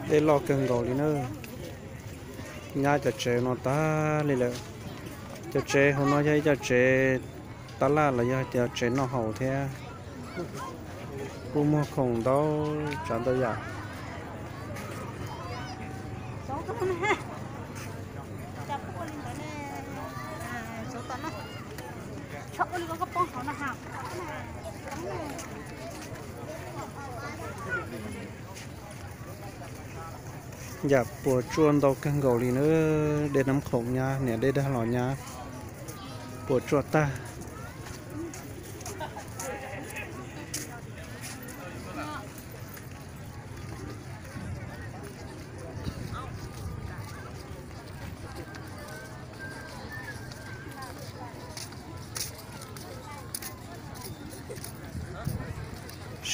Dej loj kawg nkaus li na. Nyab cov tsev no tag li lawm. Cov tsev hauv no yog ib co tsev tab laj los yog tias tsev noj haus thiab. Kuj muag khoom ntau tsav ntau yam. Yam puas tsuaj ntau kawg nkaus li na. Dej Nab Khoom nyab, niam dej dag los nyab, puas tsuaj tag.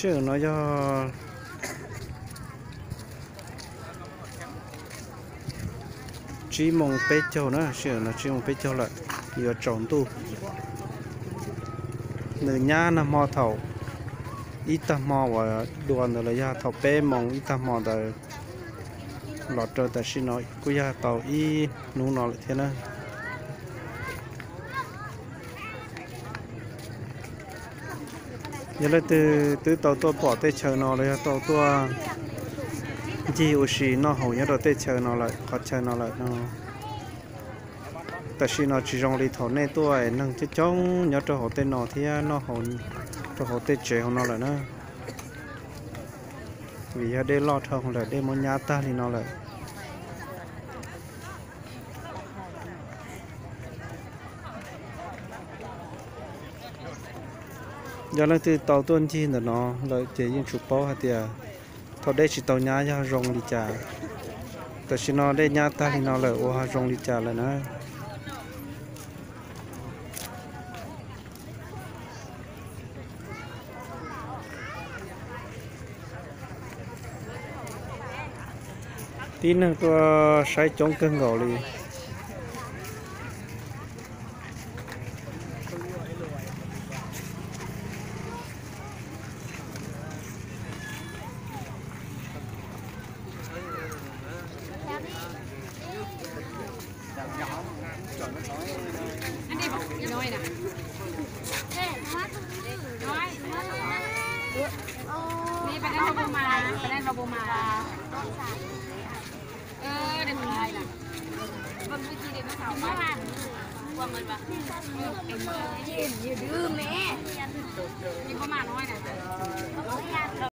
Sij hawm no yog tsib moos peb caug na, sij hawm no tsib moos peb caug lawm, yuav tsaus ntuj. Nws nyab nag hmo thaum ib tag hmo uas dua ntawd los yog thaum peb moos ib tag hmo ntawd los rau tam sim no kuj yog tau ib hnub no lawm thiab na. Yog leej twg twb tau tuaj pom tej chaw no los yog tau tuaj ncig ua si noj haus nyob rau tej chaw no lawm, qhov chaw no lawm no, tam sim no tsis zoo li thaum nej tuaj, neeg coob coob nyob rau hauv tej no thiab noj haus rau hauv tej tsev hauv no lawm na. Vim yog dej loj dhau lawm, dej muab nyab tag li no lawm. Yog leej twg tau tuaj ncig ntawm no lawm ces yeej tsum paub hais tias thaum dej tsis tau nyab yog zoo li cas. Tam sim no dej nyab tag li no lawm ua ho zoo li cas lawm na. Tib neeg tuaj saib coob kawg nkaus li.